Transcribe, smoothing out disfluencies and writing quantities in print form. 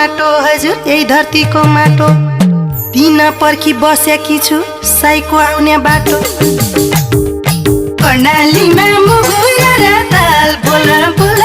माटो हजुर यही धरतीको माटो दिन पर्खी बसेकी छु साईको आउने बाटो कर्णालीमा मुगुरा र ताल बोल बोल